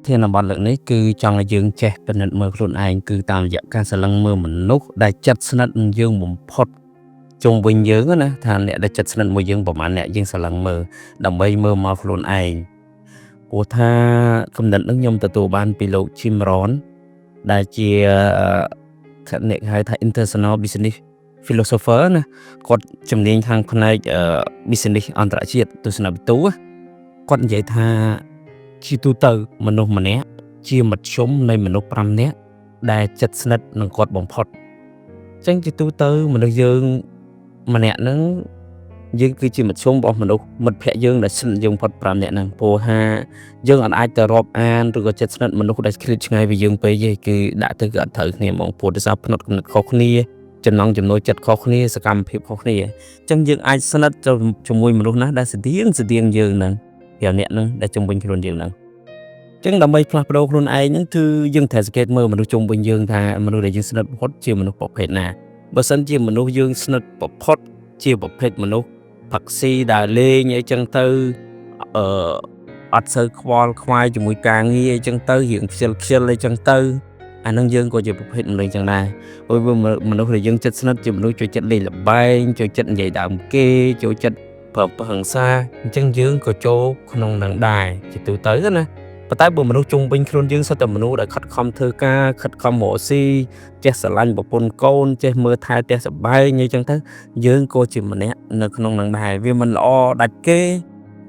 ធានបទលើកនេះគឺចង់ឲ្យយើងចេះពិនិត្យមើលខ្លួនឯងគឺតាមរយៈការស្រឡឹងមើលមនុស្សដែលចិត្តស្និទ្ធនឹងយើងបំផុតជុំវិញយើងណាថាអ្នកដែលចិត្តស្និទ្ធមួយយើងប្រហែលអ្នកយើងស្រឡឹងមើលដើម្បីមើលមកខ្លួនឯងព្រោះថាគំនិតនឹងខ្ញុំទទួលបានពីលោក Jim Rohn ដែលជាអ្នកហៅថា International Business Philosopher ណាគាត់ជំនាញខាងផ្នែក business អន្តរជាតិទស្សនវិទូគាត់និយាយថាជាទូទៅមនុស្សម្នាក់ជាមធ្យមនៃមនុស្ស5នាក់ដែលជិតស្និទ្ធនឹងគាត់បំផុតអញ្ចឹងជាទូទៅមនុស្សយើងម្នាក់ហ្នឹងយើងគឺជាមធ្យមរបស់មនុស្សមិត្តភ័ក្តិយើងដែលស្និទ្ធយើងបំផុត5នាក់ហ្នឹងព្រោះថាយើងអត់អាចទៅរាប់អានឬក៏ជិតស្និទ្ធមនុស្សដែលឃ្លាតឆ្ងាយពីយើងពេកទេគឺដាក់ទៅគឺអត់ត្រូវគ្នាហ្មងព្រោះដោយសារផ្នត់គំនិតខុសគ្នាចំណង់ចំណូលចិត្តខុសគ្នាសកម្មភាពខុសគ្នាអញ្ចឹងយើងអាចស្និទ្ធជាមួយមនុស្សណាដែលស្តៀងស្តៀងយើងហ្នឹង5នាក់ហ្នឹងដែលជុំវិញខ្លួនយើងហ្នឹងចឹងដើម្បីផ្លាស់ប្ដូរខ្លួនឯងហ្នឹងគឺយើងត្រូវសង្កេតមើលមនុស្សជុំវិញយើងថាមនុស្សដែលយើងស្និទ្ធបំផុតជាមនុស្សប្រភេទណាបើសិនជាមនុស្សយើងស្និទ្ធបំផុតជាប្រភេទមនុស្សផឹកស៊ីដើរលេងអីចឹងទៅអឺអត់សូវខ្វល់ខ្វាយជាមួយការងារអីចឹងទៅរៀងខ្ជិលខ្ជិលអីចឹងទៅអានឹងយើងក៏ជាប្រភេទមនុស្សចឹងដែរព្រោះមនុស្សដែលយើងចិត្តស្និទ្ធជាមនុស្សចូលចិត្តលេងល្បែងចូលចិត្តនិយាយដើមគេចូលចិត្តប្រើហិង្សាអញ្ចឹងយើងក៏ចូលក្នុងនឹងដែរជាទូទៅណាប៉ុន្តែបើមនុស្សជុំវិញខ្លួនយើងសុទ្ធតែមនុស្សដែលខិតខំធ្វើការខិតខំរកស៊ីចេះស្រឡាញ់ប្រពន្ធកូនចេះមើលថែផ្ទះសម្បែងអីចឹងទៅយើងក៏ជាម្នាក់នៅក្នុងនឹងដែរវាមិនល្អដាច់គេ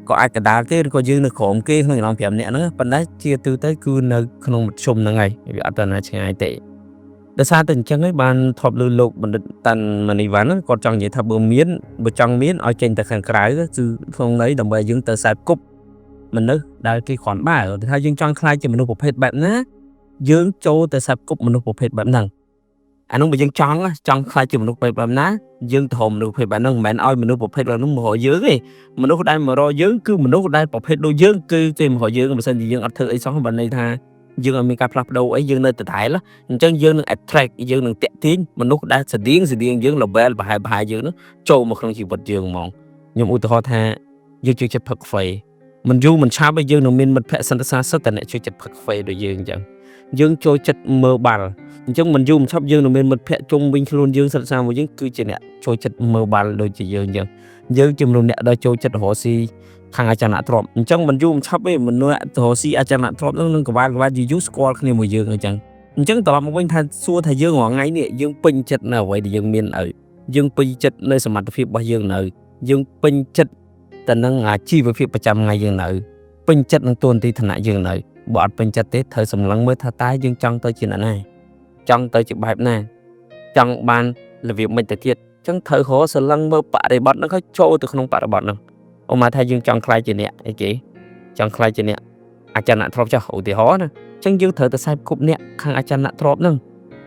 ក៏អាចកដាលគេឬក៏យើងនៅក្រោមគេក្នុងចំណោម5នាក់ហ្នឹងប៉ុន្តែជាទូទៅគឺនៅក្នុងមធ្យមហ្នឹងហើយវាអត់ទៅណាឆ្ងាយទេដោយសារតែអញ្ចឹងហើយបានថប់លើលោកបណ្ឌិតតាន់ម៉ានីវ៉ាន់គាត់ចង់និយាយថាបើមានបើចង់មានឲ្យចេញទៅខាងក្រៅគឺក្នុងន័យដើម្បីយើងទៅខ្សែគប់មនុស្សដែលគេគ្រាន់បើថាយើងចង់ក្លាយជាមនុស្សប្រភេទបែបណាយើងចូលទៅខ្សែគប់មនុស្សប្រភេទបែបហ្នឹងអានោះបើយើងចង់ចង់ក្លាយជាមនុស្សប្រភេទបែបណាយើងទៅរកមនុស្សប្រភេទបែបហ្នឹងមិនមែនឲ្យមនុស្សប្រភេទបែបហ្នឹងមករកយើងទេមនុស្សដែលមករកយើងគឺមនុស្សដែលប្រភេទដូចយើងគឺគេមករកយើងបើសិនជាយើងអត់ធ្វើអីសោះបើន័យថាយើងអត់មានការផ្លាស់ប្ដូរអីយើងនៅដដែលអញ្ចឹងយើងនឹង attract យើងនឹងតាក់ទាញមនុស្សដែលស្តៀងស្តៀងយើង level ប្រហែលប្រហែលយើងនឹងចូលមកក្នុងជីវិតយើងហ្មងខ្ញុំឧទាហរណ៍ថាយើងចូលចិត្តផឹកកាហ្វេមិនយូរមិនឆាប់ឯយើងនឹងមានមិត្តភក្តិសន្តិសាសុទ្ធតែអ្នកចូលចិត្តផឹកកាហ្វេដូចយើងអញ្ចឹងយើងចូលចិត្តមើលបាល់អញ្ចឹងមិនយូរមិនឆាប់យើងនឹងមានមិត្តភក្តិជុំវិញខ្លួនយើងសិក្សាមួយយើងគឺជាអ្នកចូលចិត្តមើលបាល់ដូចជាយើងអញ្ចឹងយើងជាមនុស្សអ្នកដែលចូលចិត្តរកស៊ីខាងអចលនទ្រព្យអញ្ចឹងមិនយូរមិនឆាប់ទេមនុស្សរកស៊ីអចលនទ្រព្យនឹងនឹងកវ៉ាល់កវ៉ាល់យូរយូរស្គាល់គ្នាមួយយើងអញ្ចឹងអញ្ចឹងត្រឡប់មកវិញថាសួរថាយើងរាល់ថ្ងៃនេះយើងពេញចិត្តនៅអ្វីដែលយើងមាននៅយើងពេញចិត្តនៅសមត្ថភាពរបស់យើងនៅយើងពេញចិត្តទៅនឹងអាជីវភាពប្រចាំថ្ងៃយើងនៅពេញចិត្តនឹងតួនាទីឋានៈយើងនៅបើអត់ពេញចិត្តទេត្រូវសម្លឹងមើលថាតើយើងចង់ទៅជាអ្នកណាចង់ទៅជាបែបណាចង់បានរបៀបម៉េចទៅទៀតអញ្ចឹងត្រូវរកសម្លឹងមើលបរិបទហ្នឹងហើយចូលទៅក្នុងបរិបទហ្នឹងឧមាថាយើងចង់ក្លាយជាអ្នកអីគេចង់ក្លាយជាអ្នកអចលនទ្រព្យចុះឧទាហរណ៍ណាអញ្ចឹងយើងត្រូវតែខ្សែគប់អ្នកខាងអចលនទ្រព្យហ្នឹង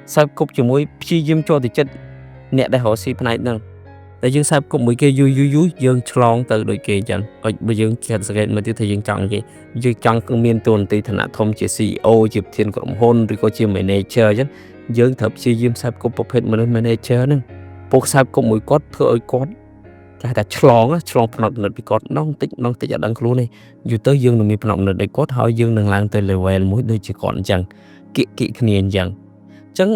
ខ្សែគប់ជាមួយព្យាយាមចូលទៅចិត្តអ្នកដែលរកស៊ីផ្នែកហ្នឹងតែយើងខ្សែគប់មួយគេយូរយូរយូរយើងឆ្លងទៅដូចគេអញ្ចឹងឲ្យបើយើងចិត្តសង្កេតមើលទៀតថាយើងចង់គេយើងចង់មានតួនាទីឋានៈធំជា CEO ជាប្រធានក្រុមហ៊ុនឬក៏ជា manager អញ្ចឹងយើងត្រូវព្យាយាមខ្សែគប់ប្រភេទមនុស្ស manager ហ្នឹងពុកខ្សែគប់មួយគាត់ធ្វើឲ្យគាត់គេហៅថាឆ្លងឆ្លងផ្នត់គំនិតពីគាត់ម្ដងតិចម្ដងតិចអត់ដឹងខ្លួនទេយូរទៅយើងនឹងមានផ្នត់គំនិតដូចគាត់ហើយយើងនឹងឡើងទៅ level មួយដូចជាគាត់អញ្ចឹងគៀកគៀកគ្នាអញ្ចឹងអញ្ចឹង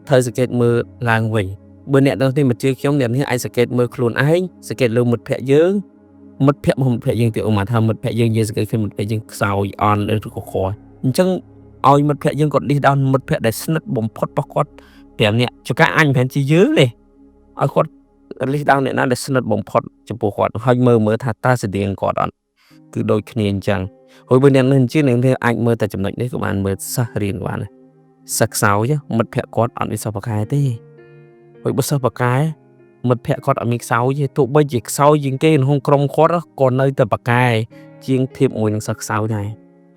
ត្រូវសង្កេតមើលឡើងវិញបើអ្នកទាំងនេះមកជឿខ្ញុំអ្នកនេះអាចសង្កេតមើលខ្លួនឯងសង្កេតលើមិត្តភ័ក្តិយើងមិត្តភ័ក្តិមកមិត្តភ័ក្តិយើងទៀតឧមាថាមិត្តភ័ក្តិយើងយើងសង្កេតឃើញមិត្តភ័ក្តិយើងខ្សោយអន់ឬក៏ក្រអញ្ចឹងឲ្យមិត្តភ័ក្តិយើងគាត់ list down មិត្តភ័ក្តិដែលស្និទ្ធបំផុតរបស់គាត់5នាក់ជួនកាលអញមិនមែនជាយើងទេឲ្យគាត់ list down អ្នកណាដែលស្និទ្ធបំផុតចំពោះគាត់ហើយមើលមើលថាតើស្តៀងគាត់អត់គឺដូចគ្នាអញ្ចឹងហើយបើអ្នកនេះជាអ្នកនេះអាចមើលតែចំណុចនេះក៏បានមើលសិស្សរៀនក៏បានសិស្សខ្សោយមិត្តភ័ក្តិគាត់អត់មានសិស្សបកែទេហើយបើសិស្សបកែមិត្តភ័ក្តិគាត់អត់មានខ្សោយទេទោះបីជាខ្សោយជាងគេក្នុងក្រុមគាត់ក៏នៅតែបកែជាងធៀបមួយនឹងសិស្សខ្សោយដែរ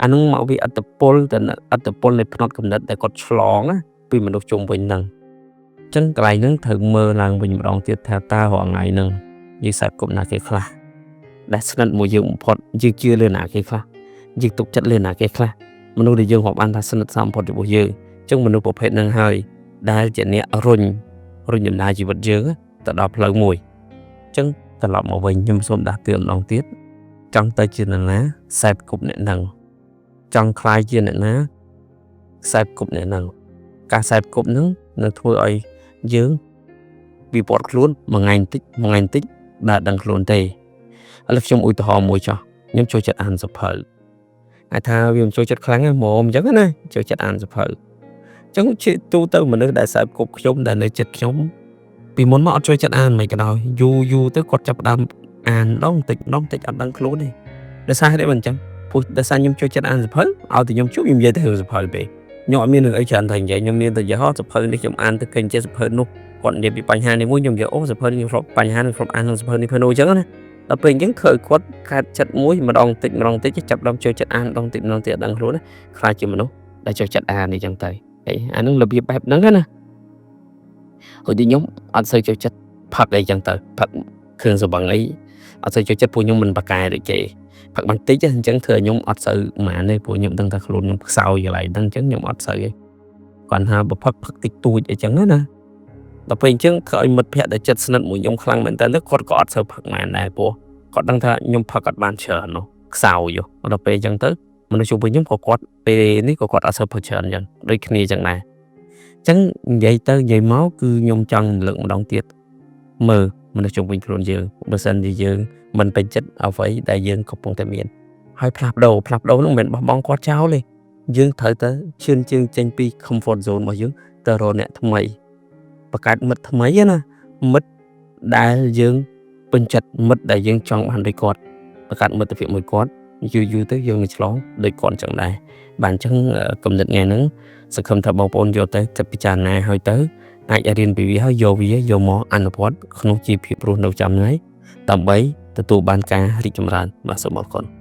អានឹងមកវាអត្តពលទៅអត្តពលនៃផ្នត់កំណត់ដែលគាត់ឆ្លងណាពីមនុស្សជុំវិញហ្នឹងចឹងកន្លែងហ្នឹងត្រូវមើលឡើងវិញម្ដងទៀតថាតើរាល់ថ្ងៃហ្នឹងយើងខ្សែគប់ណាគេខ្លះដែលស្និទ្ធមួយយើងបំផុតយើងជឿលើណាគេខ្លះយើងទុកចិត្តលើណាគេខ្លះមនុស្សដែលយើងរាប់អានថាស្និទ្ធសមបំផុតចំពោះយើងចឹងមនុស្សប្រភេទហ្នឹងហើយដែលជាអ្នករុញរុញដំណើរជីវិតយើងទៅដល់ផ្លូវមួយចឹងត្រឡប់មកវិញខ្ញុំសូមដាស់តឿនម្ដងទៀតចង់ទៅជានរណាខ្សែគប់អ្នកហ្នឹង។ ចង់ក្លាយជាអ្នកណាខ្សែគប់អ្នកហ្នឹងការខ្សែគប់ហ្នឹងនឹងធ្វើឲ្យយើងវិវត្តខ្លួនមួយថ្ងៃបន្តិចមួយថ្ងៃបន្តិចដែលដឹងខ្លួនទេឥឡូវខ្ញុំឧទាហរណ៍មួយចុះខ្ញុំចូលចិត្តអានសៀវភៅអាចថាវាមិនចូលចិត្តខ្លាំងហ្នឹងហ្មងអញ្ចឹងណាចូលចិត្តអានសៀវភៅអញ្ចឹងជាទូទៅមនុស្សដែលខ្សែគប់ខ្ញុំដែលនៅចិត្តខ្ញុំពីមុនមកអត់ចូលចិត្តអានមិនក៏ដោយយូរយូរទៅគាត់ចាប់ផ្ដើមអានដងតិចម្ដងតិចអត់ដឹងខ្លួនទេដោយសារហេតុអីមិនអញ្ចឹងព្រោះដោយសារខ្ញុំចូលចិត្តអានសៀវភៅឲ្យតែខ្ញុំជួបខ្ញុំនិយាយទៅរឿងសៀវភៅពេកខ្ញុំអត់មានរឿងអីច្រើនតែនិយាយខ្ញុំមានតែនិយាយហោសៀវភៅនេះខ្ញុំអានទៅឃើញចេះសៀវភៅនោះគាត់និយាយពីបញ្ហានេះមួយខ្ញុំនិយាយអូសៀវភៅនេះខ្ញុំធ្លាប់បញ្ហានេះធ្លាប់អានក្នុងសៀវភៅនេះភៅនោះអញ្ចឹងណាដល់ពេលអញ្ចឹងធ្វើឲ្យគាត់កើតចិត្តមួយម្ដងតិចម្ដងតិចចាប់ដើមចូលចិត្តអានម្ដងតិចម្ដងតិចអត់ដឹងខ្លួនណាក្លាយជាមនុស្សដែលចូលចិត្តអានអញ្ចឹងទៅហើយអានឹងរបៀបបែបហ្នឹងណាហើយទីខ្ញុំអត់សូវចូលចិត្តផឹកអីចឹងទៅផឹកគ្រឿងស្រវឹងអីអត់សូវចូលចិត្តព្រោះខ្ញុំមិនប្រកែដូចគេផឹកបន្តិចអញ្ចឹងធ្វើឲ្យខ្ញុំអត់សូវហ្មងទេព្រោះខ្ញុំដឹងថាខ្លួនខ្ញុំខ្សោយកន្លែងហ្នឹងអញ្ចឹងខ្ញុំអត់សូវទេគាត់ថាបើផឹកផឹកតិចតួចអីចឹងណាដល់ពេលអញ្ចឹងធ្វើឲ្យមិត្តភក្តិដែលចិត្តស្និទ្ធមួយខ្ញុំខ្លាំងមែនតើគាត់ក៏អត់សូវផឹកមែនដែរព្រោះគាត់ដឹងថាខ្ញុំផឹកអត់បានច្រើននោះខ្សោយដល់ពេលអញ្ចឹងទៅមនុស្សជុំវិញខ្ញុំក៏គាត់ពេលនេះក៏គាត់អត់សូវផឹកច្រើនអញ្ចឹងដូចគ្នាអញ្ចឹងដែរអញ្ចឹងនិយាយទៅនិយាយមកគឺខ្ញុំចង់លើកម្ដងទៀតមើលមនុស្សជុំវិញខ្លួនយើងបើសិនជាយើងមិនពេញចិត្តអ្វីដែលយើងកំពុងតែមានហើយផ្លាស់ប្ដូរផ្លាស់ប្ដូរនោះមិនមែនបោះបង់គាត់ចោលទេយើងត្រូវតែឈានជើងចេញពី comfort zone របស់យើងទៅរកអ្នកថ្មីបង្កើតមិត្តថ្មីណាមិត្តដែលយើងពេញចិត្តមិត្តដែលយើងចង់បានដូចគាត់បង្កើតមិត្តភាពមួយគាត់យូរយូរទៅយើងនឹងឆ្លងដូចគាត់អញ្ចឹងដែរបាទអញ្ចឹងគំនិតថ្ងៃហ្នឹងសង្ឃឹមថាបងប្អូនយកទៅគិតពិចារណាហើយទៅអាចរៀនពីវាហើយយកវាយកមកអនុវត្តក្នុងជីវភាពរស់នៅប្រចាំថ្ងៃដើម្បីទទួលបានការរីកចម្រើនបាទសូមអរគុណ។